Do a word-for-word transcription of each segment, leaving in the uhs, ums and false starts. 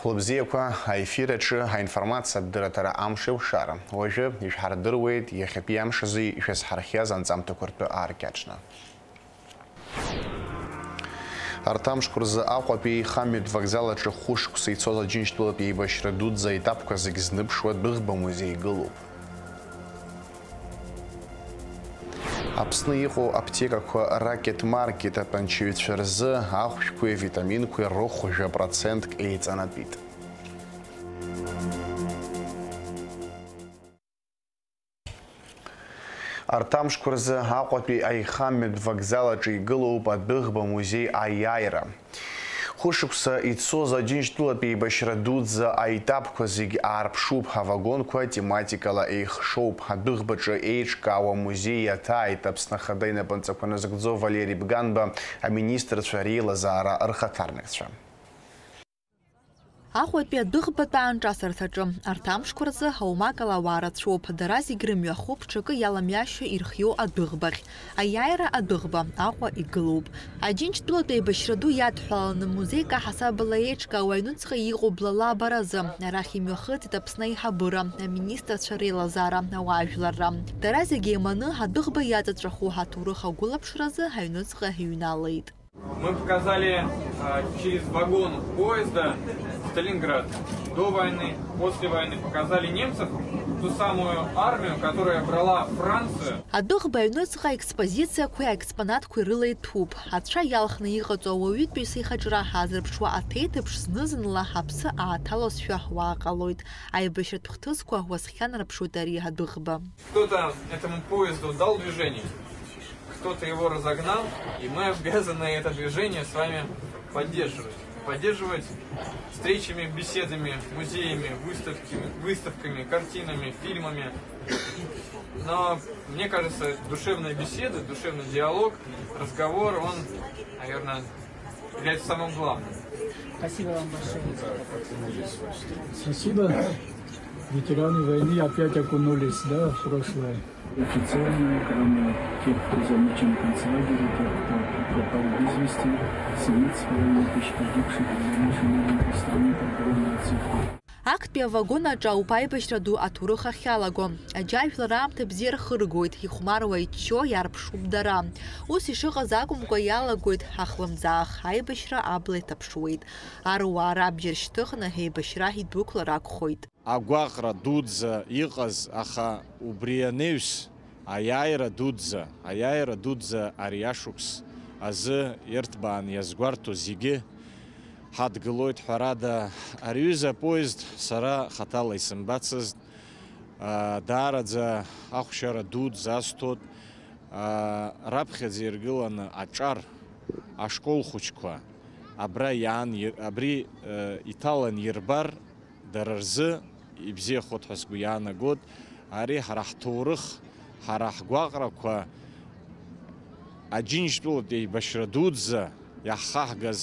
Лыбзиақәа аефир аҿы аинформациатә дырраҭара амш еиқәшара. Уажәы ишәҳардыруеит иахьатәи амш азы ишәазҳархиаз анҵамҭақәа ртәы ааркьаҿны. Арҭ амшқәа рзы Аҟәатәи аихамҩатә вокзал аҿы хәышықәса ицоз Аџьынџьтәылатә еибашьра дуӡӡа аетапқәа зегь зныԥшуа адәыӷба музеи игылоуп. Аԥсны иҟоу аԥҭекақәа Ракет Маркет атәанчаҩцәа рзы ахәшәқәеи авитаминқәеи рыхә жәа процентк еиҵанатәит. Арҭ амшқәа рзы Аҟәатәи аихамҩатә вокзал аҿы игылоуп адәыӷба музеи аиааира. Хәышықәса ицоз Аџьынџьтәылатәи еибашьра дуӡӡа аетапқәа зегь аарԥшуп, авагонқәа тематикала еихшоуп. Адәыӷбаҿы еиҿкаау амузеи иаҭааит Аԥсны Ахада инапынҵақәа назыгӡо Валери Бганба, аминистрцәа реилазаара рхаҭарнакцәа. Аҟәатәи адәыӷбатә аанҿасырҭаҿы арҭ амшқәа рзы аумакала ауаа рацәоуп, дара зегь рымҩа хуп ҽакы иаламҩашьо ирхиоу адәыӷбахь. Аиааира адәыӷба Аҟәа игылоуп. Аџьынџьтәылатә еибашьра ду иадҳәаланы музеик аҳасабала еиҿкаау аҩныҵҟа иҟоу блала абаразы. Арахь имҩахыҵит Аԥсны аиҳабыра, аминистрцәа реилазаара, ауаажәларра. Дара зегь еиманы адәыӷба иаҵаҵәаху аҭоурых агәылаԥшразы аҩныҵҟа иҩналеит. Мы показали, а, через вагон поезда Сталинград до войны, после войны, показали немцев, ту самую армию, которая брала Францию. Адәыӷба аҩныҵҟа аекспозициақәеи аекспонатқәеи рыла иҭәуп. Ацәа иалхны иҟаҵоу ауаҩытәыҩса ихаҿра азырԥшуа аҭеиҭыԥш зны-зынла аԥсы ааҭалозшәа уаа ҟалоит. Аибашьратә хҭысқәа уасхьанарԥшуеит ари адәыӷба. Кто-то этому поезду дал движение, кто-то его разогнал, и мы обязаны это движение с вами поддерживать. Поддерживать встречами, беседами, музеями, выставками, выставками, картинами, фильмами. Но мне кажется, душевная беседа, душевный диалог, разговор, он, наверное, является самым главным. Спасибо вам большое. Спасибо. Ветераны войны опять окунулись, да, в прошлое. Официально, кроме тех, кто замучен в концлагере, тех, кто пропал без вести, семнадцать с половиной тысяч погибших, замученных, страны огромная цифра. Актәи авагон аҿы ауп аибашьра ду аҭоурых ахьалаго. Аџьажәлар аамҭа бзиа рхыргоит, ихәмаруа иччо иаарԥшуп дара. Ус ишыҟаз акәымкәа иалагоит ахлымӡаах, аибашьра абла иҭаԥшуеит. Аруаа рабџьар шьҭыхны еибашьра идәықәлар акәхоит. Агәаҟра дуӡӡа иҟаз, аха убри анаҩс, аиааира дуӡӡа, аиааира дуӡӡа ари ашықәс азы ирҭбаан иазгәарҭо зегьы ҳадгылоит, ҳәарада, ари аҩыза апоезд сара хаҭала исымбацызт, аа, даараӡа ахәшьара дуӡӡа асҭоит, аа, раԥхьаӡа иргыланы аҿар, ашкол хәыҷқәа абра иаан ир-, абри, э, иҭалан ирбар, дара рзы ибзиахоит ҳәа сгәы иаанагоит. Ари ҳара ҳҭоурых, ҳара ҳгәаҟрақәа, Аџьынџьтәылатә еибашьра дуӡӡа иаҳхаҳгаз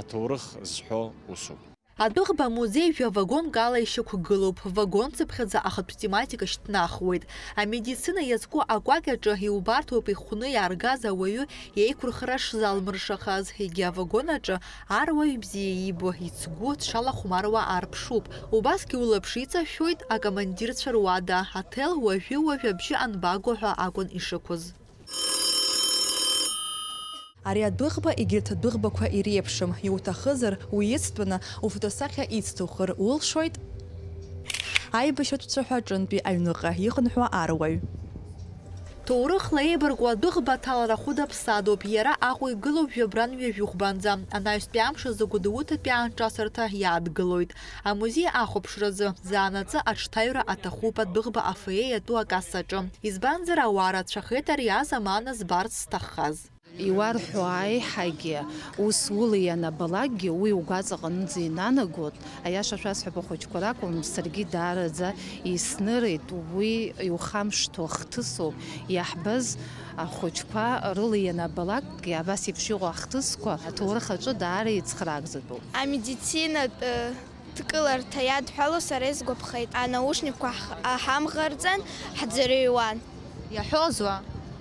аҭоурых зҳәо усуп. Адәыӷба амузеи жәа вагонк ала ишьақәгылоуп, вагонцыԥхьаӡа ахатә тематика шьҭнахуеит. Амедицина иазку акәакь аҿы иубарҭоуп ихәны иааргаз ауаҩы еиқәырхара шзалмыршахаз, егьи авагон аҿы аруаҩ бзиа иибо, ицгәы дшалахәмаруа аарԥшуп. Убасгьы улаԥш иҵашәоит акомандирцәа руада, аҭел уажәы-уажә абжьы анбаго ҳәа акәын ишықәыз. Ари адәыӷба егьырҭ адәыӷбақәа иреиԥшым, иуҭахызар, уи ицтәаны уфотосахьа ицҭухыр улшоит. Аибашьратә цәаҳәа аҿынтәи аҩныҟа ихынҳәуа аруаҩ. Ҭоурыхла еибаркуа адәыӷба аҭалара хәыда-ԥсадоуп, иара Аҟәа игылоуп жәабран ҩажәи хәбанӡа, анаҩстәи амш азы Гәдоуҭатәи аанҿасырҭа иаадгылоит. Амузеи ахәаԥшразы заанаҵы аҽҭаҩра аҭахуп адәыӷба афоие иатәу акассаҿы, избанзар, ауаа рацәахеит ари азамана збарц зҭаххаз. Иуарҳәо аиҳагьы, ус ула ианабалакгьы, уи угәаҵаҟынӡа инанагоит, аиаша шәасҳәап, ахәыҷқәа ракәым, саргьы даараӡа иснырит, уи иухамышҭуа хҭысуп, иаҳбаз ахәыҷқәа рыла ианабалакгьы, абас еиԥш иҟоу ахҭысқәа аҭоурых аҿы даара еицхраагӡатәуп. Амедицинатә, э, Дкыларҭа иадҳәало сара исгәаԥхеит. Анаушникқәа ҳ-, ҳамӷарҵан, ҳӡырҩуан. Иаҳәозу?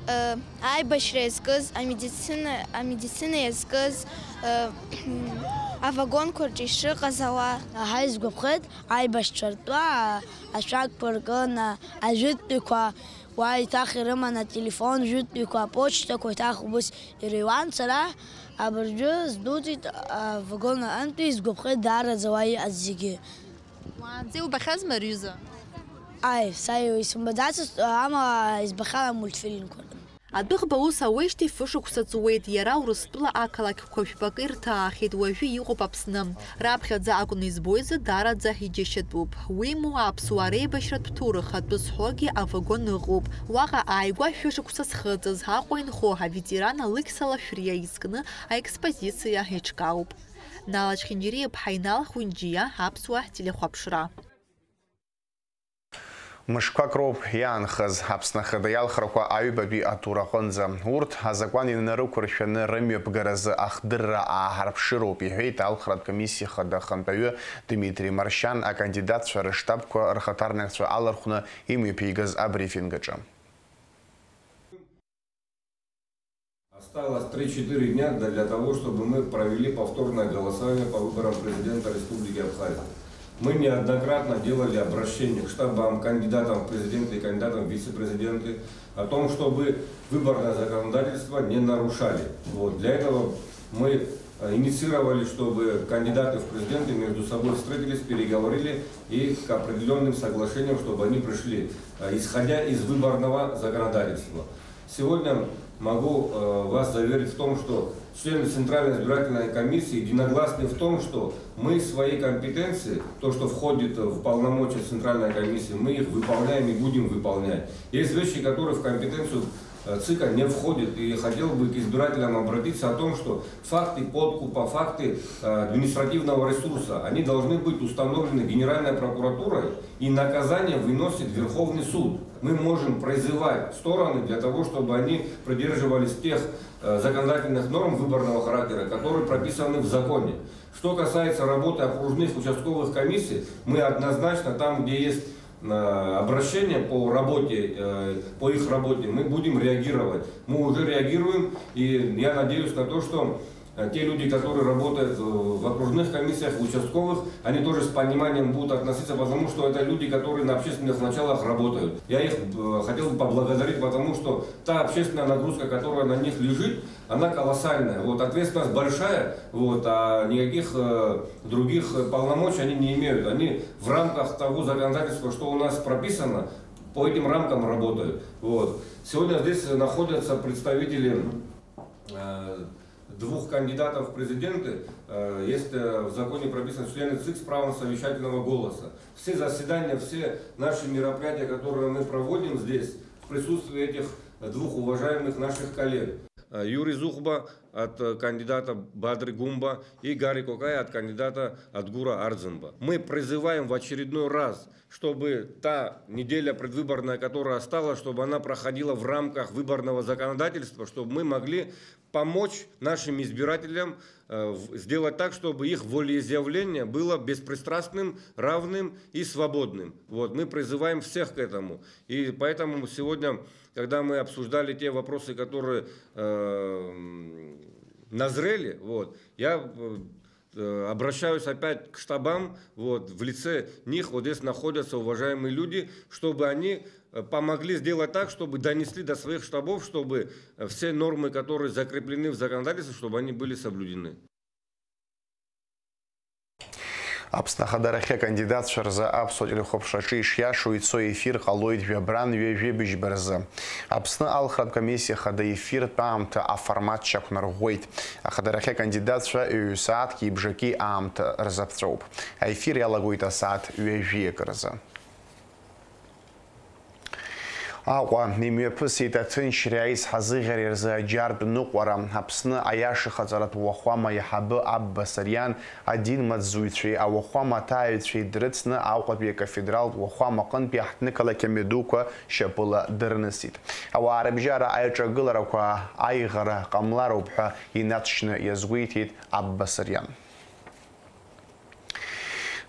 Э, аибашьра иазкыз, амедицина, амедицина иазкыз, э, Авагонқәа рҿы ишыҟаз ауаа. Ҳаизгәаԥхеит аибашьцәа ртәы ашәақьқәа ркын, ажәытәтәиқәа уа еиҭах ирыман ателефон, жәытәтәиқәа аԥочтақәа еиҭах убыс ирыҩуан. Сара абыржәы сдәылҵит авагон аҟынтәи, исгәаԥхеит даараӡа уа иҟаз зегьы. Уаанӡа иубахьазма рҩыза? Аи, са исымбаӡацызт, амала избахьан амультфильмқәа рҟны. Адәыӷба ус ауеижьҭеи фышықәса ҵуеит, иара Урыстәыла ақалақьқәа жәпакы ирҭаахьеит, уажәы иҟоуп Аԥсны. Раԥхьаӡа акәны избоизар, даараӡа иџьашьатәуп. Уимоу, аԥсуаа реибашьратә ҭоурых атәы зҳәогьы авагон ыҟоуп. Уаҟа ааигәа шәышықәса зхыҵыз Аҟәа инхо аветеран Алықьса Лашәриа изкны аекспозициа еиҿкаауп. Нала Чхинџьириа-иԥҳа Инал Хәынџьиа, Аԥсуа телехәаԥшра. Мышқәак роуп иаанхаз Аԥсны Ахада иалхрақәа аҩбатәи атур аҟынӡа. Урҭ азакәан инарықәыршәаны рымҩаԥгаразы ахдырра ааҳарԥшыроуп, иҳәеит алхратә комиссиа хада ахантәаҩы Дмитрий Маршьан акандидатцәа рыштабқәа рхаҭарнакцәа алархәны имҩаԥигаз абрифинг аҿы. Осталось три-четыре дня для, для того, чтобы мы провели повторное голосование по выборам президента Республики Абхазия. Мы неоднократно делали обращение к штабам, кандидатам в президенты и кандидатам в вице-президенты о том, чтобы выборное законодательство не нарушали. Вот. Для этого мы, э, инициировали, чтобы кандидаты в президенты между собой встретились, переговорили и к определённым соглашениям, чтобы они пришли, э, исходя из выборного законодательства. Сегодня могу, э, вас заверить в том, что члены Центральной избирательной комиссии единогласны в том, что мы свои компетенции, то, что входит в полномочия Центральной комиссии, мы их выполняем и будем выполнять. Есть вещи, которые в компетенцию, э, ЦИКа не входят. И хотел бы к избирателям обратиться о том, что факты подкупа, факты, э, административного ресурса, они должны быть установлены Генеральной прокуратурой, и наказание выносит Верховный суд. Мы можем призывать стороны для того, чтобы они придерживались тех, э, законодательных норм выборного характера, которые прописаны в законе. Что касается работы окружных участковых комиссий, мы однозначно там, где есть, э, обращение по работе, э, по их работе, мы будем реагировать. Мы уже реагируем, и я надеюсь на то, что э, те люди, которые работают, э, в окружных комиссиях, в участковых, они тоже с пониманием будут относиться, потому что это люди, которые на общественных началах работают. Я их, э, хотел бы поблагодарить, потому что та общественная нагрузка, которая на них лежит, она колоссальная. Вот, ответственность большая, вот, а никаких, э, других, э, полномочий они не имеют. Они в рамках того законодательства, что у нас прописано, по этим рамкам работают. Вот. Сегодня здесь находятся представители, э, двух кандидатов в президенты, э, есть, э, в законе прописаны члены ЦИК с правом совещательного голоса. Все заседания, все наши мероприятия, которые мы проводим здесь, в присутствии этих двух уважаемых наших коллег. Э, Юрий Зухба от, э, кандидата Бадри Гумба и Гарри Кокай от кандидата Адгура Ардзинба. Мы призываем в очередной раз, чтобы та неделя предвыборная, которая осталась, чтобы она проходила в рамках выборного законодательства, чтобы мы могли помочь нашим избирателям, э, в-, сделать так, чтобы их волеизъявление было беспристрастным, равным и свободным. Вот, мы призываем всех к этому. И поэтому сегодня, когда мы обсуждали те вопросы, которые, э, м, назрели, вот, я, э, э, обращаюсь опять к штабам, вот, в лице них, вот здесь находятся уважаемые люди, чтобы они, э, помогли сделать так, чтобы донесли до своих штабов, чтобы, э, все нормы, которые закреплены в законодательстве, чтобы они были соблюдены. Аԥсны ахадарахьы акандидатцәа рзы аԥсуа телехәаԥшраҿы ишиашоу ицо ефир ҟалоит жәабран ҩажәи быжьба рзы. Аԥсны алхратә комиссиа хада ефиртә аамҭа аформат шьақәнарӷәӷәеит. Ахадарахьы акандидатцәа ҩ-сааҭки бжаки аамҭа рзаԥҵәоуп. Аефир иалагоит асааҭ ҩажәиак рзы. Аҟәа имҩаԥысит аҭынчреи аизҳазыӷьареи рзы аџьартә ныҟәара. Аԥсны аиашахаҵаратә уахәама аиҳабы Абба Сариан адинмаҵзуҩцәеи ауахәама аҭааҩцәеи дрыцны Аҟәатәи акафедралтә уахәама аҟынтәи аҳҭнықалақь амҩадуқәа шьапыла дырнысит. Ауаа рыбжьара аиҿагыларақәа аиӷара ҟамлароуп ҳәа инаҵшьны иазгәеиҭеит Абба Сариан.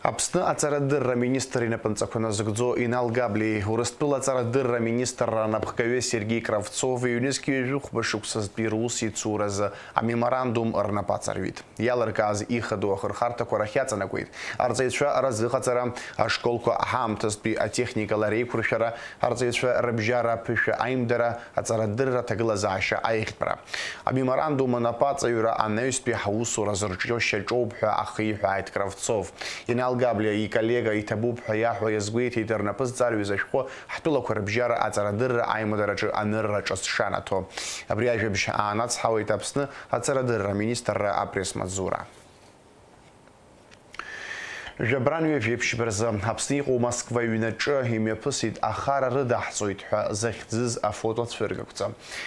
Аԥсны аҵарадырра аминистр инапынҵақәа назыгӡо Инал Габлиеи Урыстәыла аҵарадырра аминистрра анапхгаҩы Сергеи Кравцови ҩнызқь ҩажәи хәба шықәсазтәи рус ицуразы амеморандум рнапы аҵарҩит. Иалыркааз ихадоу ахырхарҭақәа рахь иаҵанакуеит арҵаҩцәа разыҟаҵара, ашколқәа ҳаамҭазтәи атехникала реиқәыршәара, арҵаҩцәа рыбжьара аԥышәа аимдара, аҵарадырра аҭагылазаашьа аиӷьтәра. Амеморандум анапаҵаҩра анаҩстәи ҳаусура зырҿио шьаҿоуп ҳәа ахиҳәааит Кравцов. Инал Габлиа иколлега иҭабуп ҳәа иаҳәо иазгәеиҭеит рнапы зҵарҩыз ашәҟәы ҳтәылақәа рыбжьара аҵарадырра аимадараҿы анырра ҿыц шанаҭо. Абри ажәабжь аанацҳауеит Аԥсны аҵарадырра аминистрра апресс-маҵзура. Жәабран ҩажәи ԥшьба рзы Аԥсны иҟоу Москва ҩнаҿы имҩаԥысит ахара рыдаҳҵоит ҳәа захьӡыз афотоцәыргақәҵа.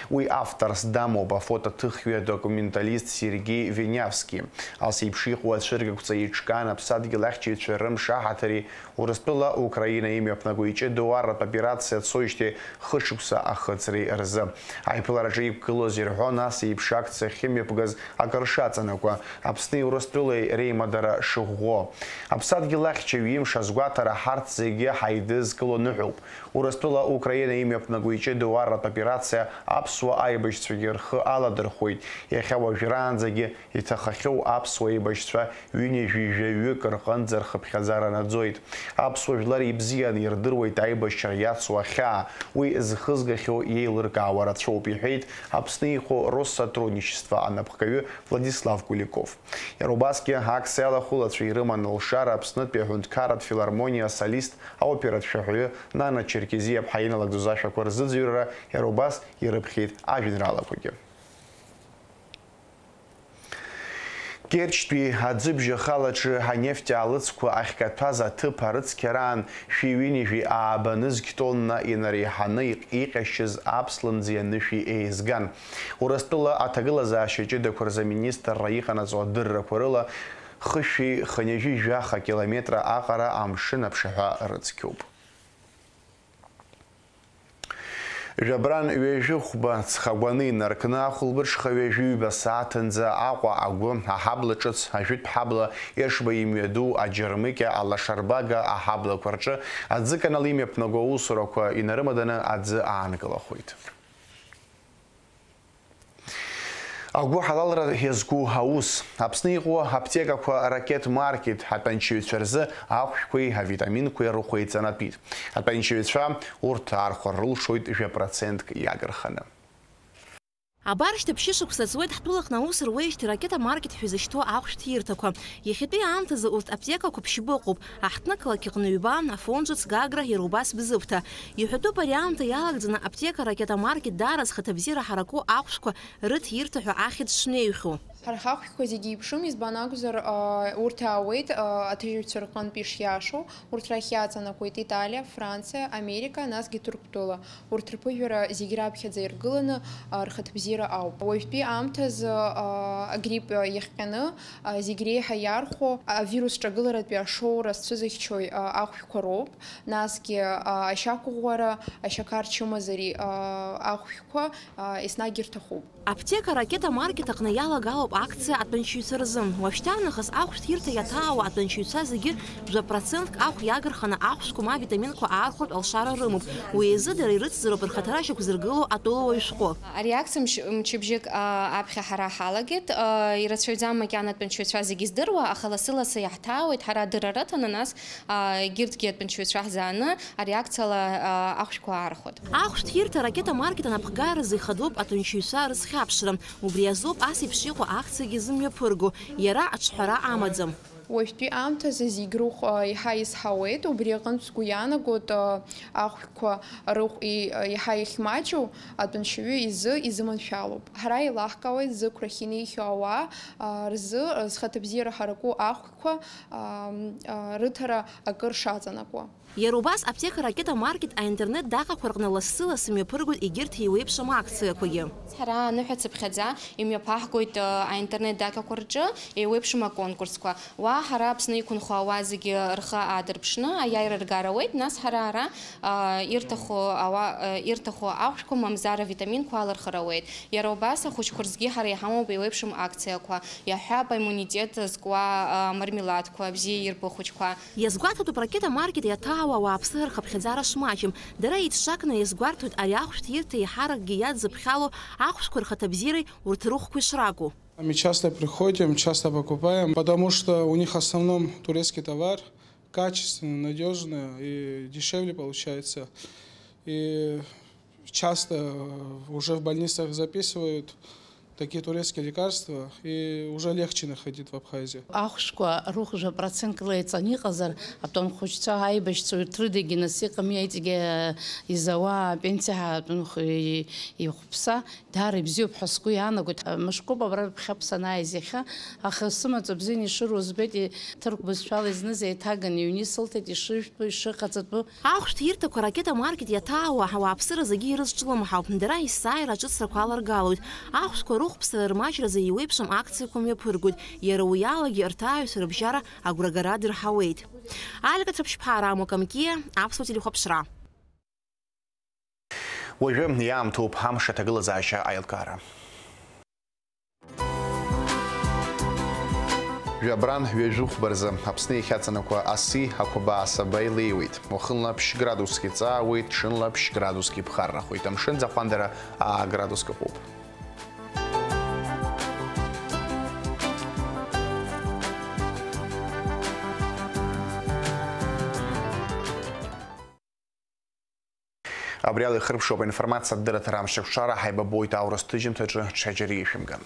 Уи авторс дамоуп афотоҭыхҩы адокументалист Сергеи Венявски. Ас еиԥш иҟоу ацәыргақәҵа еиҿкаан аԥсадгьыл ахьчаҩцәа рымш аҳаҭыри Урыстәыла Украина имҩаԥнаго иҷыдоу арратә операциа цоижьҭеи хышықәса ахыҵреи рзы. Аиԥылараҿы иқәгылоз ирҳәон ас еиԥш акциа ахьымҩаԥгаз акыр шаҵанакуа, Аԥсни Урыстәылеи реимадара шыӷәӷәо. Аԥсадгьыл ахьчаҩ имш азгәаҭара ҳарҭ зегьы ҳаидызкыло ныҳәоуп. Урыстәыла Украина имҩаԥнаго иҷыдоу арратә операциа аԥсуа аибашьцәагьы рхы аладырхәуеит, иахьа уажәраанӡагьы иҭахахьоу аԥсуа еибашьцәа ҩынҩажәи жәаҩык рҟынӡа рхыԥхьаӡара наӡоит. Аԥсуа жәлар ибзианы ирдыруеит аибашьра иацу ахьаа, уи зхызгахьоу иеилыркаауа рацәоуп, иҳәеит Аԥсны иҟоу Россотрудничество анапхгаҩы Владислав Куликов. Иара убасгьы акциа алахәылацәа ирыман лшара Аԥснытәи аҳәынҭқарратә филармониа асолист, аоператә шәаҳәаҩы Нана Черкезиаԥҳа иналагӡоз ашәақәа рзыӡырҩра иара убас ирыԥхьеит ажәеинраалақәагьы. Керчтәи аӡыбжь ахалаҿы анефть аалыҵқәа ахькаҭәаз аҭыԥ арыцқьараан шәи ҩынҩажәи ааба нызқь тонна инареиҳаны иҟ-, иҟьашьыз аԥслымӡи анышәи еизган. Урыстәыла аҭагылазаашьа ҷыдақәа рзы аминистрра иҟанаҵо адыррақәа рыла хышәи хынҩажәи жәаха километра аҟара амшын аԥшаҳәа рыцқьоуп. Жәабран ҩажәи хәба ҵхагәаны инаркны ахәылбыҽха ҩажәи ҩба сааҭынӡа Аҟәа агәы аҳабла ҿыц ажәытә ҳабла Ешба имҩаду аџьармыкьа алашарбага аҳаблақәа рҿы аӡыканал имҩаԥнаго аусурақәа инарымаданы аӡы аанкылахоит. Агәыҳалалра иазку аус. Аԥсны иҟоу аԥҭекақәа Ракет Маркет атәанчаҩцәа рзы ахәшәқәеи авитаминқәеи рыхәеиҵанатәит. Атәанчаҩцәа урҭ аархәар рылшоит жәа процентк иагырханы. Абар шьҭа ԥшьышықәса ҵуеит ҳтәылаҟны аус руеижьҭеи Ракета Маркет ҳәа изышьҭоу ахәшә ҭирҭақәа. Иахьатәи аамҭазы урҭ аԥҭекақәа ԥшьба ыҟоуп, аҳҭнықалақь аҟны ҩба, Афон ҿыц Гагра, иара убас Бзыԥҭа. Иҳәатәуп ари аамҭа иалагӡаны аԥҭека Ракета Маркет даара зхаҭабзиара ҳараку ахәшәқәа рыҭирҭа ҳәа ахьӡ шнеиҩхьоу. Ҳара ҳахәшәқәа зегьы еиԥшым, избан акәзар, а, урҭ аауеит, а, аҭыжьҩцәа рҟынтә ишиашоу, урҭ рахь иаҵанакуеит Италиа, Франциа, Америка, насгьы Ҭырқәтәыла. Урҭ рԥыжәара зегь раԥхьаӡа иргыланы, а, рхаҭабзиара ауп. Уажәтәи аамҭазы, а, агрипп, а, иахҟьаны, а, зегь реиҳа иархәо, авирус ҿагыларатәи ашоура зцәызыхьчои, а, ахәшәқәа роуп, насгьы, а, ашьақәыӷәӷәара, ашьақар чымазари, а, ахәшәқәа, а, еснагь ирҭахуп. Аԥҭека Ракета Маркет аҟны иалагалоуп акциа атәанчаҩцәа рзы. Уажәшьҭарнахыс ахәшә ҭирҭа иаҭаауа атәанчаҩцәа зегьы жәа процентк ахә иагырханы ахәшәқәа ма авитаминқәа аархәартә алшара рымоуп. Уи азы дара ирыцзароуп рхаҭара шьақәзыргылоу атәылауаҩ шәҟәы. Ари акциа мч-, мчыбжьык, а, аԥхьа ҳара ҳалагеит. А, ирацәаҩӡам макьана атәанчаҩцәа зегьы здыруа, аха лассы-лассы иаҳҭаауеит. Ҳара адырра рыҭаны, нас, а, егьырҭгьы атәанчаҩцәа ҳзааны ари акциала, а, ахәшәқәа аархәоит. Ахәшә ҭирҭа Ракета Маркет анапхгаразы ихадоуп атәанчаҩцәа рызхьаԥшра. Убри азоуп ас еиԥш иҟоу акциагьы зымҩаԥырго, иара аҿҳәара амаӡам. Уажәтәи аамҭазы зегь рыхә, а, еиҳа изҳауеит, убри аҟынтә сгәы иаанагоит, а, ахәшәқәа рыхә и-, а, еиҳа иахьмаҷу атәанчаҩы изы изыманшәалоуп. Ҳара еилаҳкаауеит зықәрахь инеихьоу ауаа, а, рзы, а, зхаҭабзиара ҳараку ахәшәқәа, а, м, а, рыҭара акыр шаҵанакуа. Иара убас аԥҭека Ракета Маркет аинтернет даҟьақәа рҟны лассы-лассы мҩаԥыргоит егьырҭ еиуеиԥшым акциақәагьы. Ҳара аныҳәа цыԥхьаӡа имҩаԥаҳгоит, а, аинтернет даҟьақәа рҿы еиуеиԥшым аконкурсқәа. Уа Ҳара Аԥсны иқәынхо ауаа зегьы рхы аадырԥшны аиааира ргара ауеит, нас ҳара ара, а, ирҭаху ауа-, а, ирҭаху ахәшәқәа мамзар авитаминқәа алырхыр ауеит. Иара убас ахәыҷқәа рзгьы ҳара иҳамоуп еиуеиԥшым акциақәа, иаҳҳәап, аиммунитет зкуа, а, мармеладқәа, бзиа ирбо ахәыҷқәа. Иазгәаҭатәуп Ракета Маркет иаҭаауа ауааԥсыра рхыԥхьаӡара шмаҷым. Дара еиҿшакны иазгәарҭоит ари ахәшә ҭирҭа еиҳаракгьы иадзыԥхьало ахәшәқәа рхаҭабзиареи урҭ рыхәқәеи шракәу. Мы часто приходим, часто покупаем, потому что у них в основном турецкий товар, качественный, надёжный и дешевле получается. И часто уже в больницах записывают такие турецкие лекарства, и уже легче находить в Абхазии. Ахәшәқәа рыхәжәа процентк леиҵан иҟазар, атәанхәыҷцәа, аибашьцәа урҭ рыдагьы нас иҟами, аиҵегьы изауа апенсиа ҳәа атәанхәы ихәԥса, даара ибзиоуп ҳәа сгәы иаанагоит. Мышкуп абра рыԥхьа санааиз иахьа, аха сымаҵ бзианы ишыруа збеит, ҭырқә бызшәала изныз еиҭаганы иҩны исылҭеит, ишыжәтәу, ишыхаҵатәу. Ахәшә ҭирҭақәа Ракета Маркет иаҭаауа ауааԥсыра зегьы ирызҿлымҳауп. Дара есааира аҿыцрақәа аларгалоит. Ахәшәқәа рыхәԥсара рмаҷразы еиуеиԥшым акциақәа мҩаԥыргоит. Иара уи алагьы рҭааҩцәа рыбжьара агәрагара дырҳауеит. Алика Цыԥшьԥҳа, Рамо Камкиа, Аԥсуа телехәаԥшра. Уажәы иаамҭоуп амш аҭагылазаашьа аилкаара. Жәабран ҩажәи хәба рзы Аԥсны иахьаҵанакуа аси ақәабаа асаба илеиуеит. Уахынла ԥшь градуск иҵаауеит, ҽынла ԥшь градуск иԥхаррахоит. Амшын аӡахәандара аа градуск ыҟоуп. Абри ала ихырԥшуп аинформациатә дырраҭара амшаҿара. Ҳаибабоит аурыс ҭыжьымҭаҿы, ҽаџьара ишәымган.